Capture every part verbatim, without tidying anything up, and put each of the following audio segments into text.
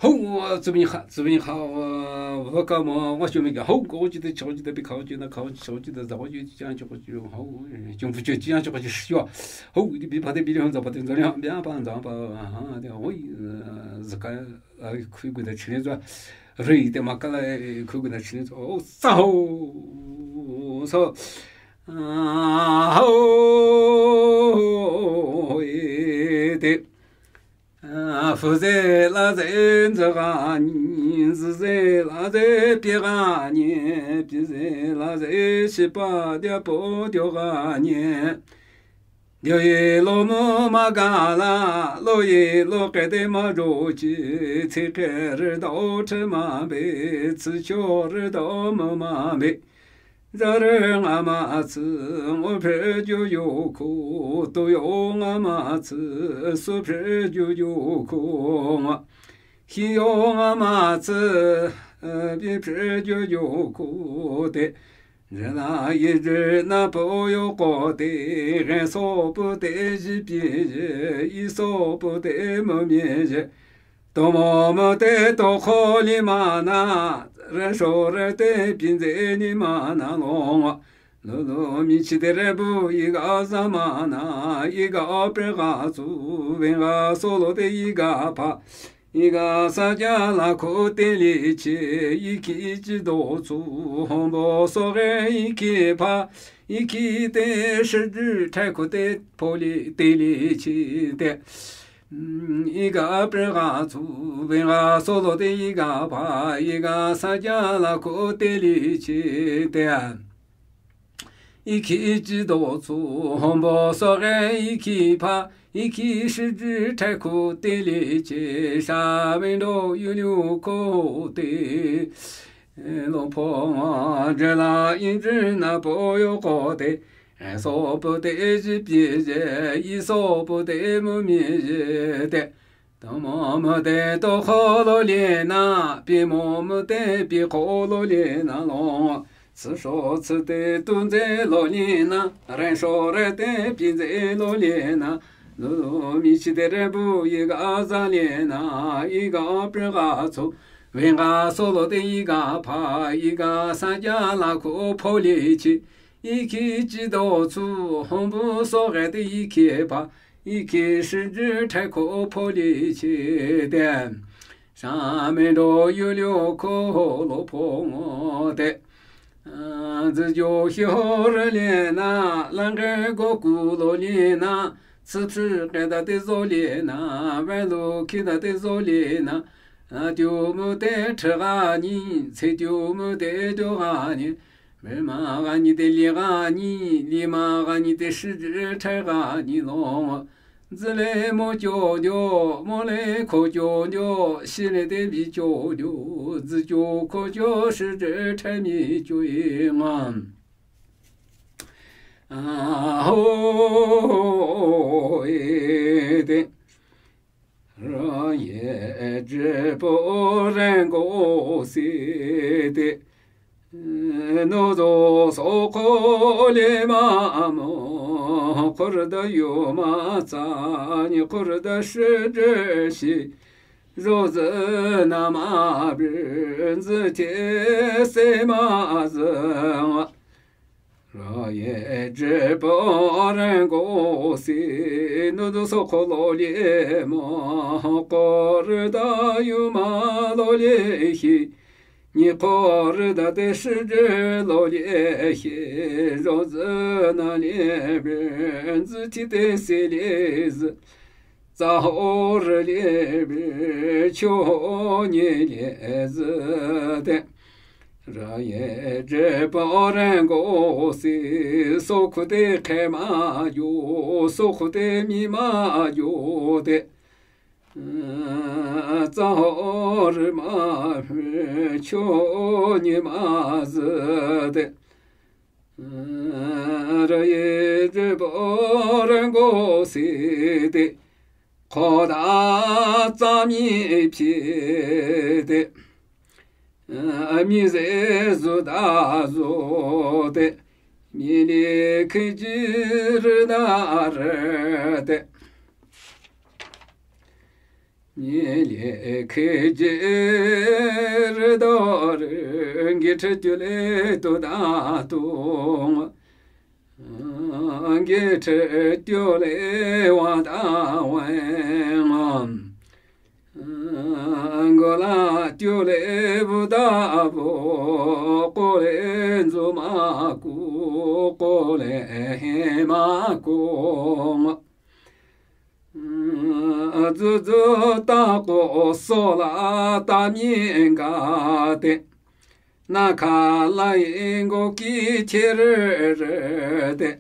Hou, tsubing kha, tsubing kha, vaka ma, wa shumi ka, hou, ko chi te, chao chi te, pi khao chi na, khao chi, chao chi te, zao chi, chiang chi, ko chi, hou, chung pu chi, chiang chi, ko chi, shua. Hou, di bi pa te, bi le hon za pa te, za le hon, bia pa, za pa, ha, de, hoi, zaka, a, khu gu da chi le za. Ri te ma ka la, khu gu da chi le za. O, sa hou, so, a, hou, e, te. Fu ze la ze nzü gha nyi, nzü ze la ze pyi gha nyi, pyi ze la ze shipa dia po dio gha nyi. Dio yi lo mo ma ga la, lo yi lo ke de ma ro chi, chi ke re dao che ma be, chi cho re dao mo ma be. Zarü nga ma tsü, ngo phre ju ju ku, tu yo nga ma tsü, su phre ju ju ku nga. Hi yo nga ma tsü, bi phre ju ju ku te. Zhe la yi zhe na po yo ko te, ghe so pu te ji pi je, i so pu te mo mi je. Toma mate tokho li mana, resho rete pinze ni mana long. Lolo michi de rebu iga zamana, iga apre ga zu, venga solo de iga pa, iga saja la ko te li chi, iki ichi do zu, hombo so ge iki pa, iki te shiju te ko te poli te li chi te. Iga apre ga zu, venga solo de iga pa, iga saja la ko te li chi te. Iki ichi do zu, hombo so ge iki pa, iki shiju te ko te li chi, sha ven do yu liu ko te. Lo po nga, je la i ji na po yo ko te. So pu te ji pi je, i so pu te mu mi je te. Toma mate tokho lo li na, pi mo mate pi kho lo li na lo. Tsu sho tsu te tu ze lo li na, ren sho re te pi ze lo li na. Lo lo michi de rebu iga za li na, iga apre ga zu. Venga solo de iga pa, iga saja la ko po li chi. Iki chi do zu, hombu so ge de iki pa, iki shiju te ko po li chi de. Sha me do yu liu ko lo po ngo de. Zi jo hi ho re li na, lang ge go ku lo li na, tsu tsu ge da de zo li na, ve lo ki da de zo li na. Tiu mu de che ga ni, ce tiu mu de dio ga ni. Ve ma ga ni de li ga ni, li ma ga ni de shiji che ga ni lo. Zi le mo jo jo, mo le ko jo jo, shi le de bi jo jo, zi jo ko jo shiji che mi jo i nga. A ho e de. Ra ye zhi po ren go si de. No zo so ko le ma mo, ko re da yu ma za ni, ko re da shi zhi shi. Zo zi na ma bi zi tie se ma zi nga. Ra ye zhi po ren go si, nu du so ko lo li mo, ko re da yu ma lo li hi, ni ko re da de shi zhi lo li hi, zo zi na li bi zi ti de si li zi. Za ho re li bi cho ni li zi de. Ra ye zhi po ren go si, so ku de ke ma yo, so ku de mi ma yo de. Za ho re ma cho ni ma zi de. Ra ye zhi po ren go si de. Ko da za mi pi de. Mi ze zu da zu de. Mi li ki ji re da re de. Nyi le khe je re do re, ngi che tyo le to da to. Ngi che tyo le wa da wa. Ngo la tyo le bu da bu, ko le nzo ma ku, ko le he ma ku. Zu zu ta ko so la ta mi nga te. Na ka la i ngo ki che re re te.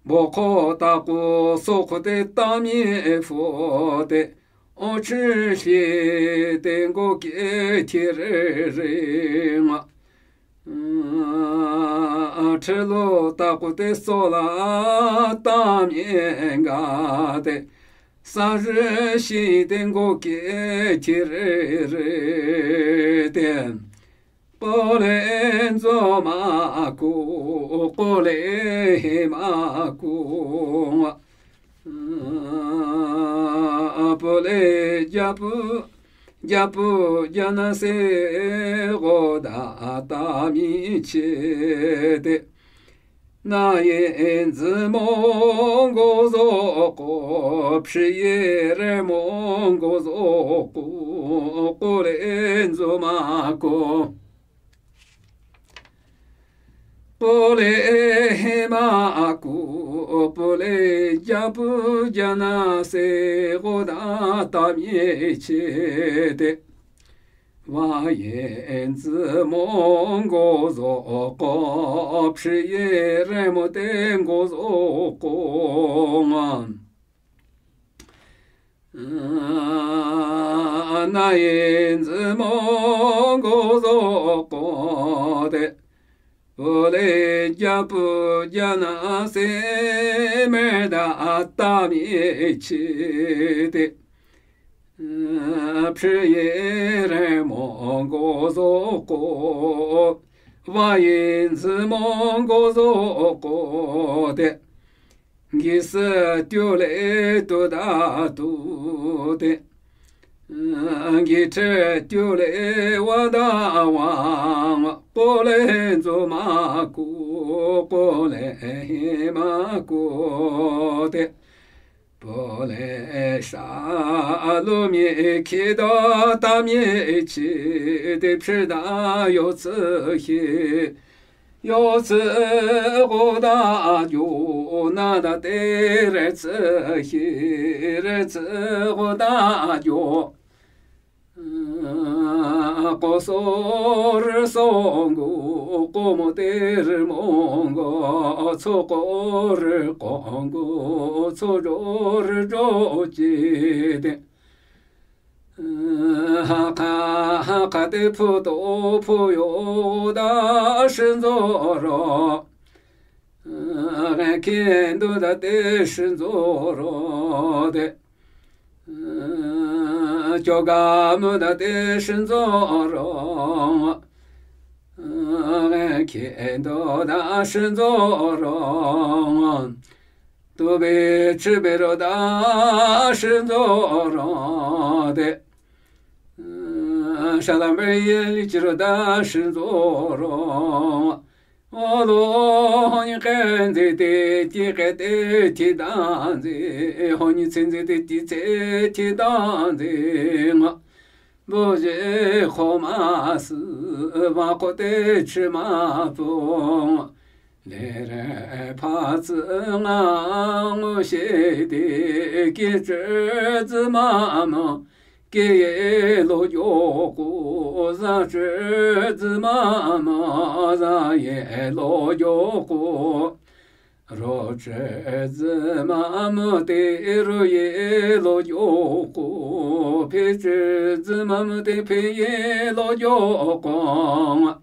Bo ko ta ko so ko te ta mi fo te. O chi hli te ngo ki che re re nga. Che lo ta ko te so la ta mi nga te. Sa re shi te ngo ki che re re te. Ko le nzo ma ku, ko le he ma ku. Po le ja pu, ja pu ja na se go da ta mi che te. Na ye nzi mo ngo zo ko, phi ye re mo ngo zo ko, ko le nzo ma ko. Ko le he ma ku, po le ja pu ja na se go da ta mi che te. Wa ye nzi mo ngo zo ko, phi ye re mo te ngo zo ko. Na ye nzi mo ngo zo ko te. Po le ja pu ja na se me da ta mi che te. Phi ye re mo ngo zo ko. Wa ye nzi mo ngo zo ko te. Ngi se tyo le to da to te. Ngi che tyo le wa da wa. Ko le nzo ma ku, ko le he ma ku te. Po le sha lo mi ki da ta mi chi te, phi da yo tsi hi. Yo tsi go da yo, na da te re tsi hi, re tsi go da yo. Ko so re so ngo, ko mo te re mo ngo, tso ko re ko ngo, tso jo re jo chi te. Ha ka, ha ka te phu to phu yo da shin zo ro. Ren ki ndu da te shin zo ro de. Kyo ga mu da te shin zo ro. Ren ki ndu da shin zo ro. Tube chibe ro da shin zo ro de. Shalam be ye li chi ro da shin zo ro. O lo ho ni ken zi te ti ke te ti dan zi. Ho ni tsin zi te ti tse ti dan zi nga. Bu je kho ma si, va kho te chi ma pu. Le re pha tsi nga ngu she te, ki chi zi ma ma, ki ye lo yo ku, za chi zi ma ma, za ye lo yo ku. Ro chi zi ma ma te, ro ye lo yo ku, phi chi zi ma ma te, phi ye lo yo ku.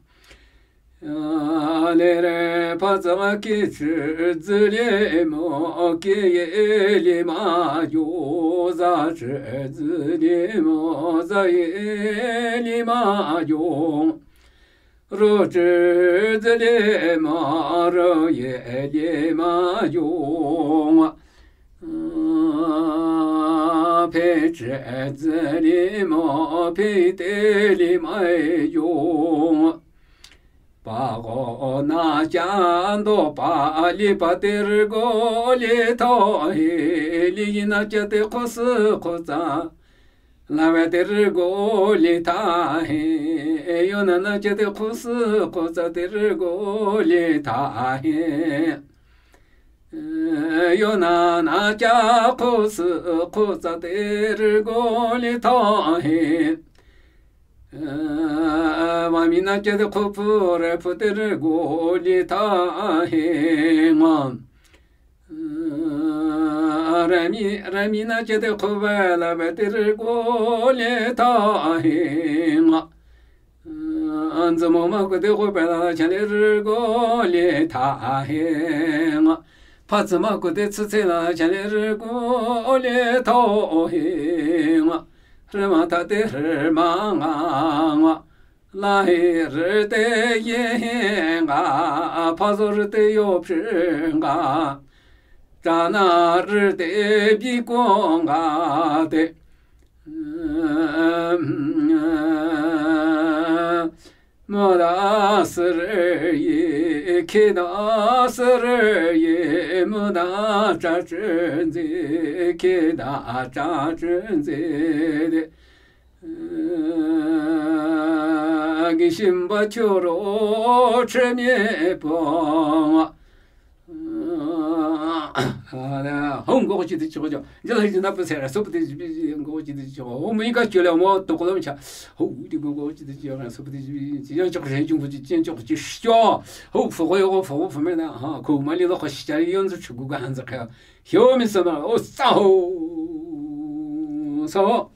Le re pha tsa ki chi zi le mo, ki ye le ma yo, za chi zi le mo, za ye le ma yo. Ro chi zi le mo, ro ye le ma yo. Phe chü zü li mo phe te li mai yo. Pa go na cha ndo pa li pa te rü go li tho he. Li yi na cha te khu sü khu tsa. La ve te rü go li tha he. Yo na na cha te khu sü khu tsa te rü go li tha he. Yo na na cha khu sü khu tsa te rü go li tha he. Wa mi na cha te khu phu re phu te rü go li tha he ngo. Re mi, re mi na cha te khu ve la ve te rü go li tha he ngo. Nzü mo ma ku te khu ve la cha le rü go li tha he ngo. Pa tsü ma ku te tsü tse la cha le rü go li tha he ngo. Rü ma tha te rü ma nga ngo. La he rü te ye he nga. Pa zo rü te yo phi nga. Cha na rü te bi ko nga te. Mo da sü rü ye, ki da sü rü ye, mo da cha chü nzi, ki da cha chü nzi de. Gi shim ba chu ro chü mi po. Hong go chi de chi go. Jala ji na pe se ra so pe de ji bi hong go chi de chi go. Ho mi ka chi le mo to ko lo cha. Ho di go go chi de chi ra so pe de ji bi. Ji yang chi ko jung ko ji jian chi ko ji shuo. Ho fu go yo fu fu me na ha. Ko ma li lo ko shi cha li yon zu chu gu ga han za ka. Hyo mi sa ma o sa ho. Sa ho.